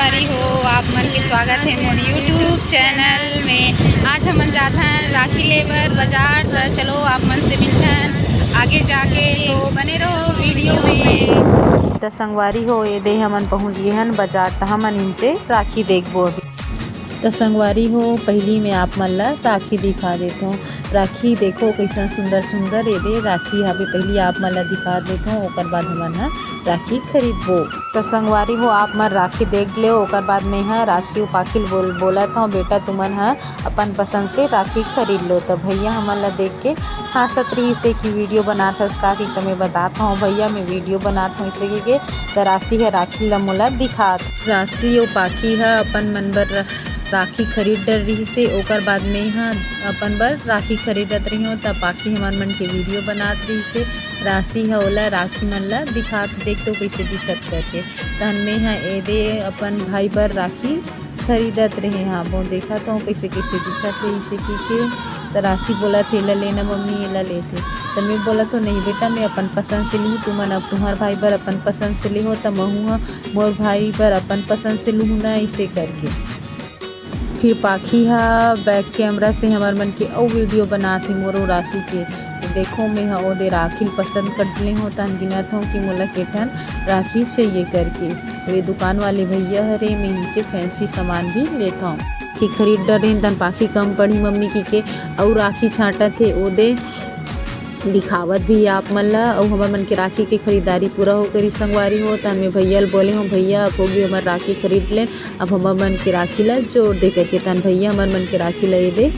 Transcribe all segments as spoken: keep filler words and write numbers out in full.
संगवारी हो, आप मन के स्वागत है मोर YouTube चैनल में। आज हमन जात हन राखी ले बर बाजार, त चलो आप मन से मिलथन आगे जाके, तो बने रहो वीडियो में। त संगवारी हो, ए दे हमन पहुंच गे हन बाजार, त हमन इनचे राखी देखबो अभी। त संगवारी हो, पहिली में आप मन ला राखी दिखा देथों। राखी देखो कइसन सुंदर सुंदर ए दे राखी हावे, पहिली आप मन ला दिखा देथों, ओकर बाद हमन ह राखी खरीदबो। त संगवारी हो, आप मन राखी देख लेव, ओकर बाद में ह राशि अउ पाखी ल बोल, बोलत हव, "बेटा, तुमन ह अपन पसंद से राखी खरीद लो।" त भैया हमन ला देख के हांसत रहिस हे कि वीडियो बनात हस का, कि तमे बतात हव भैया, मैं वीडियो बनात हव, इसे कहिके त राशि ह राखी ल मोला दिखात। राशि अउ पाखी ह अपन मन बर राखी खरीद डर रहिस हे, ओकर बाद में ह अपन बर राखी खरीदत रहियो, त पाखी हमर मन के वीडियो बनात रहिस हे। राशि ह ओला राखी मन ला दिखात, "देख तो कइसे दिखत," करके। तहन में ह ए दे अपन भाई बर राखी खरीदत रहे हाबो, देखत हव कइसे कइसे दिखत हे, इसे कहिके। त राशि बोलत हे, "एला लेना मम्मी, एला लेते।" त मैं बोलत हव, "नहीं बेटा, मैं अपन पसंद से लूहूं, तुमन अब तुम्हर भाई बर अपन पसंद से लेहो, त महूं ह मोर भाई बर अपन पसंद से लूहूं ना," इसे करके। फिर पाखी ह बैक कैमरा से हमर मन के अउ वीडियो बनात हे मोर अउ राशि के। तो देखो, मैं ह ओ दे राखी ल पसंद कर ले हव, तहन गिनत हव कि मोला के ठन राखी चाहिए करके। तो ये दुकान वाले भैया हरे, मैं इनचे फैंसी सामान भी लेत हव। कि खरीद डरेन, तहन पाखी कम पड़ी मम्मी कहिके अउ राखी छांटत हे ओ दे। दिखावत भी आप मन ला, अउ हमर मन के राखी के खरीदारी पूरा हो करी संगवारी हो। तहन मैं भैया ल बोले हव, "भैया, अब होगे हमर राखी खरीद ले, अब हमर मन के राखी ला जोड़ दे," करके। तहन भैया हमर मन के राखी ला ए दे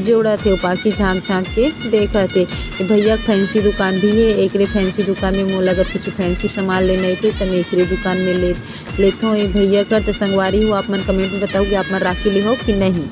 जोड़त हे, पाखी झांक झांक के देखत हे। ए भैया के फैंसी दुकान भी हे, एकरे फैंसी दुकान में मोला अगर कुछ फैंसी सामान लेना हे त मैं एकरे दुकान में ले लेथों ए भैया कर। त संगवारी हो, आप मन कमेंट में बताओ कि आप मन राखी लेहो कि नहीं।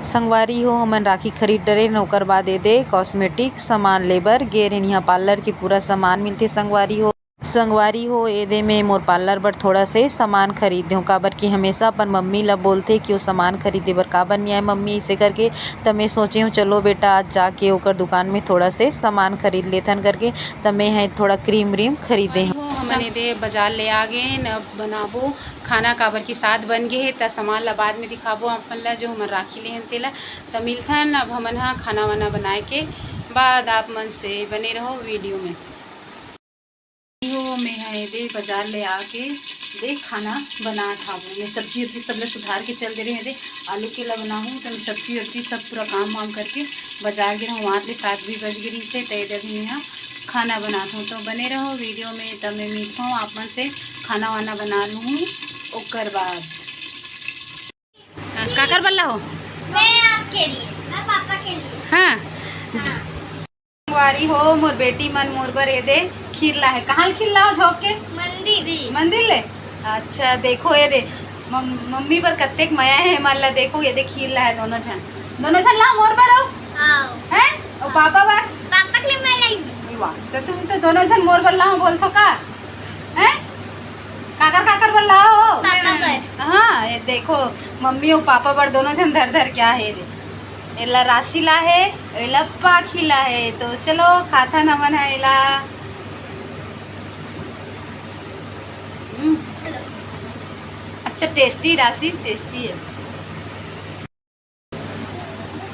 संगवारी हो, हमन राखी खरीद डरेन, ओकर बाद ए दे कॉस्मेटिक सामान ले बर गे रेन। इहाँ पार्लर के पूरा सामान मिलथे संगवारी हो। संगवारी हो, ए दे में मोर पार्लर बर थोड़ा से सामान खरीद देहूँ, काबर कि हमेशा अपन मम्मी ला बोलथे कि वो सामान खरीदे बर काबर नहीं आए मम्मी, इसे करके। त मैं सोचे हूँ, चलो बेटा, आज जाके ओकर दुकान में थोड़ा से सामान खरीद लेथन करके। त मैं ह थोड़ा क्रीम व्रीम खरीदे हूँ। हमन ए दे बाजार ले आ गए न, अब बनाबो खाना, काबर कि सात बज गे हे, त सामान ला बाद में दिखाबो आप मन ला, जो हमन राखी लेहन तेला। त मिलथन अब हमन ह खाना वाना बनाए के बाद आप मन से, बने रहो वीडियो में। हो, मैं ह ए दे बाजार ले आके दे खाना बनात हावों। मैं सब्जी उब्जी सब ला सुधार के चल दे रहे हँव। दे आलू के ला बनाहूँ, त मैं सब्जी उब्जी सब पूरा काम वाम करके बाजार गे रहूँ। वहाँ ले सात भी बज गे रहिस हे, त ए दे अभी मैं ह खाना बनात हूँ। तो बने रहो वीडियो में, तब मैं मिलत हूँ आप मन से। खाना वाना बना लूँ, ओकर बाद। काकर बल्ला हो? मैं आपके लिए, मैं पापा के लिए। हाँ। हाँ। संगवारी हो, मोर बेटी मन मोर बर ए दे खीर ला हे। कहाँ ले खीर ला हो झोंक के? मंदिर। मंदिर ले? अच्छा, देखो ए दे, मम-, मम्मी बर कतेक मया हे मन ला। देखो ए दे खीर ला हे दोनों झन। दोनों झन ला मोर बर हो? हाँ। हैं? अउ पापा बर? पापा के लिए मैं लाई हूँ। वाह, तो तुम तो दोनों झन मोर बर ला हो बोलथो का? हैं? काकर काकर बर ला हो? पापा बर। हाँ, ए देखो, मम्मी अउ पापा बर दोनों झन धर धर के आहे रे। एला राशि ला हे, एला पाखी ला हे। तो चलो, खाथन हमन ह एला। हम्म। अच्छा, टेस्टी राशि, टेस्टी हे।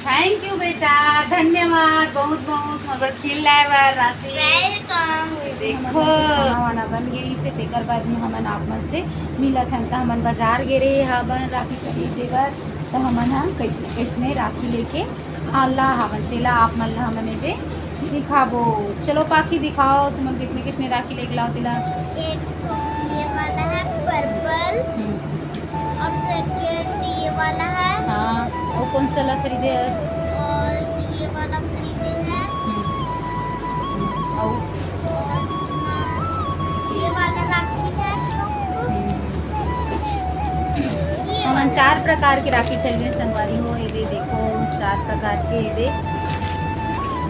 Thank you बेटा, धन्यवाद बहुत बहुत मोर बर खीर लाए बर राशि। Welcome। देखो। खाना वाना बन गे रहिस हे, तेकर बाद में हमन आप मन से मिलत हन। त हमन बाजार गे रहे हावन राखी खरीदे बर, त हमन ह कइसने कइसने राखी लेके आला हावन, तेला आप मन ला हमन ए दे दिखाबो। चलो पाखी दिखाओ, तुमन कइसने कइसने राखी लेके लाओ तेला। एक ठो ये वाला है purple। हम्म। और second ये वाला है। हाँ, वो कौन सा वाला खरीदे है? और ये वाला खरीदे हैं। हम्म। और? और, हाँ, ये वाला राखी है। हम्म। ये हमन वाला। चार प्रकार के राखी खरीदे संगवारी हो, ये दे देखो, चार प्रकार के ये दे।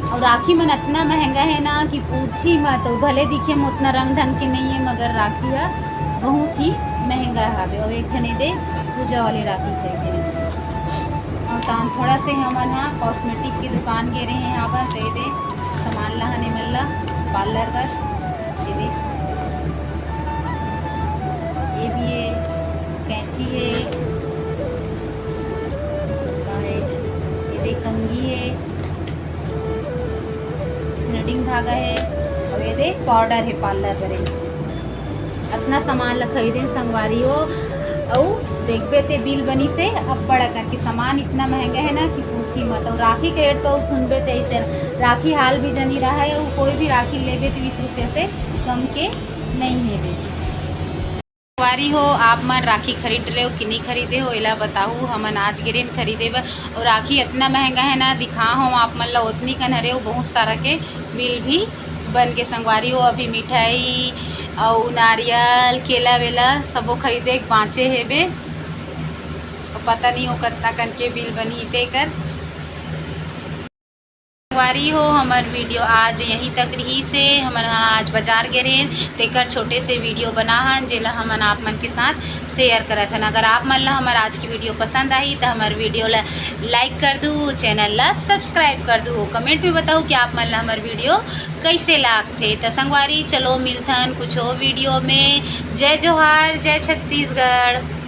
और राखी मन अतना महंगा है ना कि पूछी मत, वो भले दिखे म उतना रंग ढंग के नहीं है, मगर राखी ह बहुत ही महंगा हवे। और एक ठन ए दे पूजा वाले राखी खरीदे। और तान थोड़ा से हमन हा कॉस्मेटिक की दुकान गे रहे हैं, यहाँ पर दे दे सामान ला हने मन ला पार्लर बर। ये दे, ये भी है, कैंची है, ये दे कंघी है, थ्रेडिंग धागा है, और ये दे पाउडर है पार्लर बर। अतना सामान ला खरीदेन संगवारी हो, अउ देखबे ते बिल बनिसे अब्बड़ अकन के सामान इतना महंगा है ना कि पूछी मत। अउ राखी के रेट तो सुनबे ते ऐसे राखी हाल भी जनी रहा है, अउ कोई भी राखी लेबे तो बीस रुपया से कम के नहीं लेबे। संगवारी हो, आप मन राखी खरीद रहे हो कि नहीं खरीदे हो, एला बताहू। हमन आज गे रेन खरीदे बर, अउ राखी इतना महंगा है ना, दिखा हो आप मन ला ओतनी कन हरे, अउ बहुत सारा के बिल भी बन के संगवारी हो। अभी मिठाई अउ नारियल, केला वेला सबो खरीदे के बाँचे हेबे। अउ पता नहीं हो कतना कन के बिल बनही तेकर। संगवारी हो, हमर वीडियो आज यहीं तक रही से। हमन आज बाजार गे रहेन, तेकर छोटे से वीडियो बना हन, जेला हमन आप मन के साथ शेयर करत हन। अगर आप मन ला हमर आज की वीडियो पसंद आही, तो हमर वीडियो ला लाइक कर दू, चैनल ला सब्सक्राइब कर दू। कमेंट में बताओ कि आप मन ला हमर वीडियो कैसे लागथे। त संगवारी, चलो मिलथन कुछ और वीडियो में। जय जोहार, जय छत्तीसगढ़।